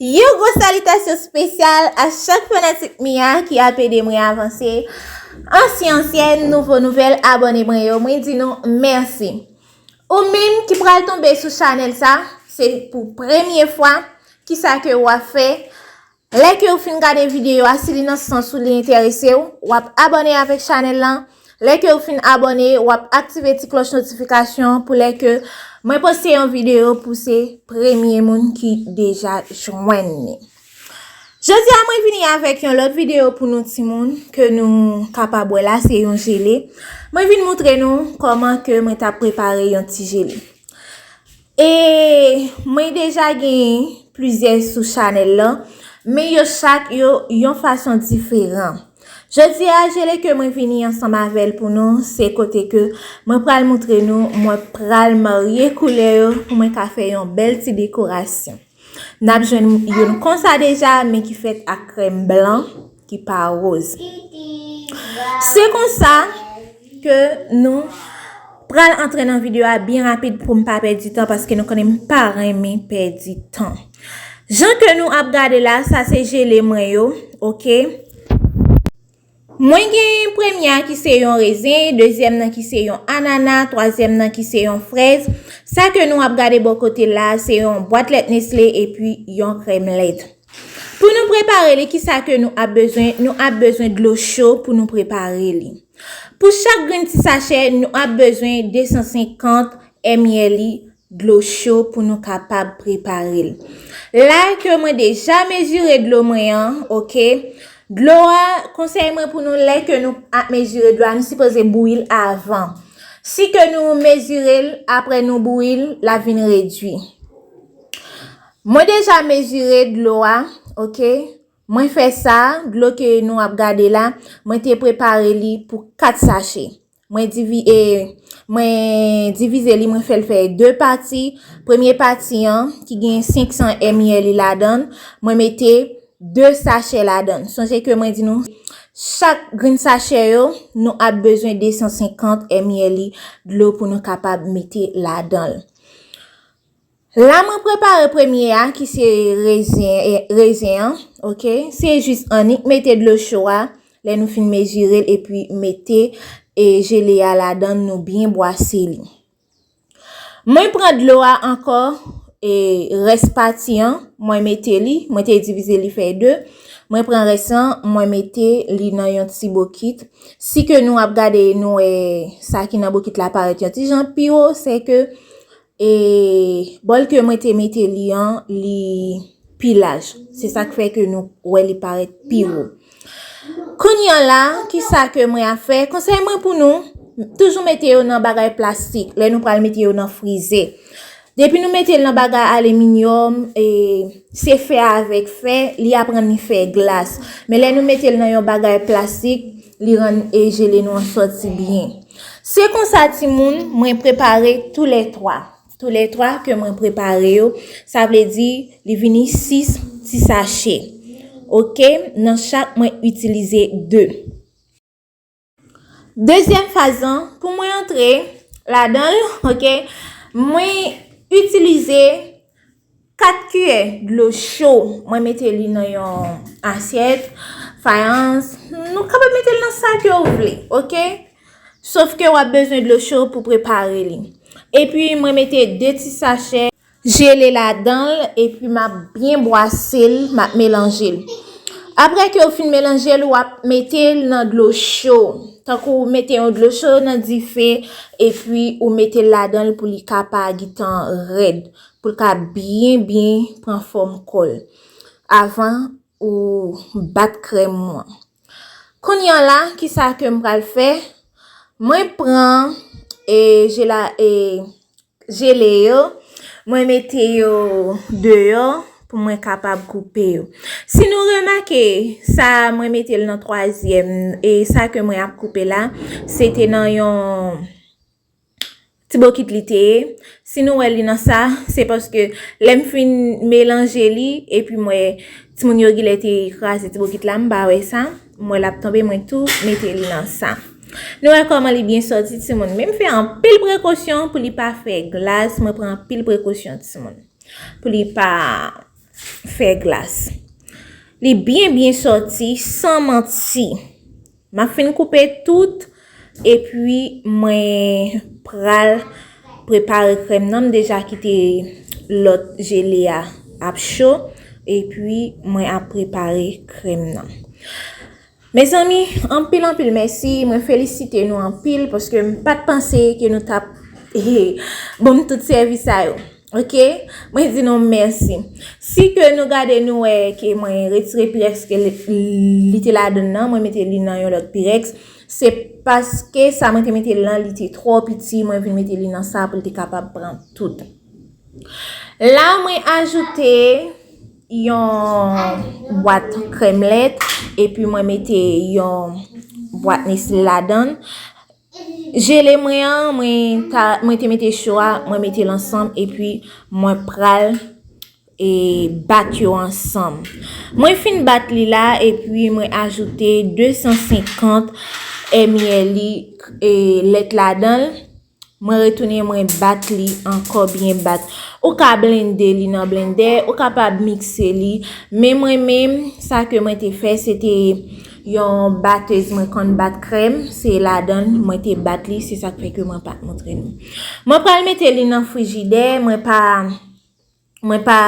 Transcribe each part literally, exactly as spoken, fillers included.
Yon gwo salitasyon espesyal a chak fanatik Mia ki ap ede mwen avanse. Ansyen, ansyèn, nouvo, nouvèl abòne mwen yo, mwen di nou mèsi. Ou menm ki pral tonbe sou chanèl sa, se pou premye fwa, kisa ke w ap fè? Lè ke w fin gade videyo a, si li nan sans ou, li enterese w, w ap abòne avèk chanèl lan. Lè ke w fin abòne, w ap aktive ti klòch notifikasyon pou lè ke mwen poste yon videyo pou se premye moun ki deja jwenn li. Jodi a, mwen vini avèk yon lòt videyo pou nou timoun ke nou kapab wè la, se yon jele. Mwen vin moutre nou kòman ke mwen t ap prepare yon ti jele. E mwen deja gen plizyè sou chanèl lan, men yo chak yo yon fason diferan. Jodi a, jele ke mwen vini ansanm avè l pou nou, se kote ke mwen pral moutre nou, mwen pral marye koulè yo pou mwen ka fè yon bèl ti dekorasyon. N ap jwenn youn konsa deja, men ki fèt ak krèm blan, ki pa woz. Se konsa ke nou pral antre nan videyo a byen rapid pou m pa pèdi tan, paske nou konnen m pa renmen pèdi tan. Jan ke nou ap gade la, sa se jele mwen yo, oke? Mwen gen premye a ki se yon rezen, dezyèm nan ki se yon anana, twazyèm nan ki se yon frèz. Sa ke nou ap gade bò kote la, se yon bwat lèt Nestlé epi yon krèm lèt. Pou nou prepare li, kisa ke nou ap bezwen? Nou ap bezwen dlo cho pou nou prepare li. Pou chak grenn ti sachè, nou ap bezwen de san senkant M L dlo cho pou nou kapab prepare l. La ke mwen deja mezire dlo mwen an, oke? Dlo a, konsèy mwen pou nou, lè ke nou ap mezire dlo a, nou sipoze bouyi l avan. Si ke nou mezire l, apre nou bouyi l, l ap vin redui. Mwen deja mezire dlo a, oke? Mwen fè sa, dlo ke nou ap gade la, mwen te prepare li pou kat sachè. Mwen divi-, e, mwen divize li, mwen fè l fè de pati. Premye pati an, ki gen senk san M L ladan l, mwen mete de sachè ladan l. Sonje ke mwen di nou, chak grenn sachè yo, nou ap bezwen de san senkant M L dlo pou nou kapab mete ladan l. La mwen prepare premye a ki se rezen, e, rezen an, oke? Se jis annik mete dlo cho a, lè nou fin mezire l epi mete, e, jele a ladan l, nou byen bwase li. Mwen pran dlo a ankò, e, rès pati an, mwen mete li, mwen te divize li fè de. Mwen pran rès lan, mwen mete li nan yon ti bokit. Si ke nou ap gade, nou wè sa ki nan bokit la parèt yon ti jan pi wo, se ke e bòl ke mwen te mete li an, li pi laj. Se sa k fè ke nou wè li parèt pi wo. Kounye a la, kisa ke mwen ap fè? Konsèy mwen pou nou, toujou mete yo nan bagay plastik lè nou pral mete yo nan frizè. Depi nou mete l nan bagay aliminyòm, e, se fè avèk fè, li ap rann li fè glas. Men lè nou mete l nan yon bagay plastik, li rann, e, jele nou an sòti byen. Se konsa, timoun, mwen prepare toulètwa. Toulètwa ke mwen prepare yo, sa vle di li vini sis ti sachè. Oke, nan chak mwen itilize de. Dezyèm faz lan, pou mwen antre ladan l, oke, mwen itilize kat kiyè dlo cho. Mwen mete li nan yon asyèt, fayans. Nou kapab mete l nan sa ke w vle, oke? Sof ke w ap bezwen dlo cho pou prepare li. Epi mwen mete de ti sachè jele ladan l, epi m ap byen bwase l, m ap melanje l. Apre ke w fin melanje l, w ap mete l nan dlo cho. Tankou w mete yon dlo cho nan dife, epi ou mete l ladan l pou li ka pa gentan rèd, pou l ka byen, byen pran fòm kò l. Avan ou bat krèm ou an. Kounye a la, kisa ke m pral fè? Mwen pran, e, jela-, e, jele yo, mwen mete yo deyò pou mwen kapab koupe yo. Si nou remake, sa mwen mete l nan twazyèm, e sa ke mwen ap koupe la, se te nan yon ti bokit li te ye. Si nou wè li nan sa, se paske lè m fin melanje li, epi m wè timoun yo genlè te kraze ti bokit la, m pa wè sa. M wè l ap tonbe, mwen tou mete li nan sa. Nou wè kòman li byen sòti, timoun. Men m fè anpil prekosyon pou li pa fè glas. Mwen pran anpil prekosyon, timoun. Pou li pa fè glas. Li byen byen sòti, san manti. M ap fin koupe tout, epi mwen pral prepare krèm nan. M deja kite lòt jele a ap cho, epi mwen ap prepare krèm nan. Mezanmi, anpil, anpil mèsi. Mwen felisite nou anpil paske m pa t panse ke nou t ap ban m tout sèvis sa yo. Ok? Mwen di nou mèsi. Si ke nou gade, nou wè ke mwen retire pirèks ke li, li te ladan nan, mwen mete li nan yon lòt pirèks, se paske sa mwen te mete l lan, li te twò piti, mwen vin mete li nan sa pou l te kapab pran tout. La, mwen ajoute yon bwat krèm lèt, epi mwen mete yon bwat Nestlé ladan l. Jele mwen an, mwen ta, mwen te mete cho a, mwen mete l ansanm, epi mwen pral e bat yo ansanm. Mwen fin bat li la, epi mwen ajoute de san senkant mililitè e lèt ladan l. Mwen retounen, mwen bat li ankò byen bat. Ou ka blende li nan blendè, ou kapab mikse li. Men mwen menm, sa ke mwen te fè, se te yon batèz mwen konn bat krèm, se ladan l mwen te bat li, se sa k fè ke mwen pa t montre nou. Mwen pral mete li nan frijidè, mwen pa, mwen pa,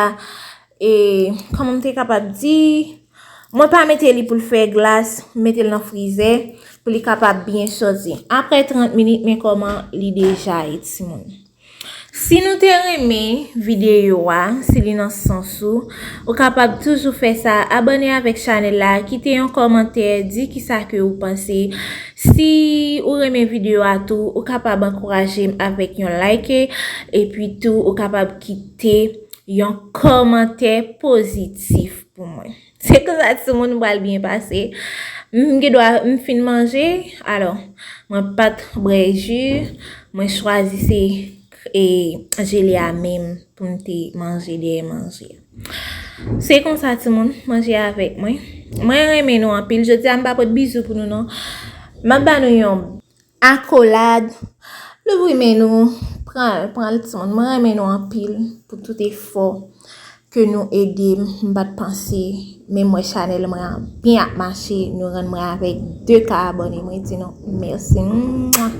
e, kòman m te kapab di, mwen pa mete li pou l fè glas, m mete l nan frizè pou li kapab byen sòti. Apre trant minit, men kòman li deja ye, timoun. Si nou te renmen videyo a, si li nan sans ou, ou kapab toujou fè sa, abòne avèk chanèl la, kite yon kòmantè, di kisa ke ou panse. Si ou renmen videyo a tou, ou kapab ankouraje m avèk yon like, epi tou ou kapab kite yon kòmantè pozitif pou mwen. Se konsa, timoun, m pral byen pase. M gen dwa, m fin manje, alò, mwen pa t bwè ji, mwen chwazi se, e, jele a menm pou m te manje dèyè manje. Se konsa, timoun, manje avèk mwen. Mwen renmen nou anpil. Jodi a, m pa pot bizou pou nou, non. M ap ba nou yon akolad. Louvri men nou. Pran l, pran l, timoun. Mwen renmen nou anpil pou tout efò ke nou ede m. M pa t panse, men m wè chanèl mwen an byen ap mache. Nou rann mwen avèk de ka abòne. Mwen di nou mèsi. Mwa.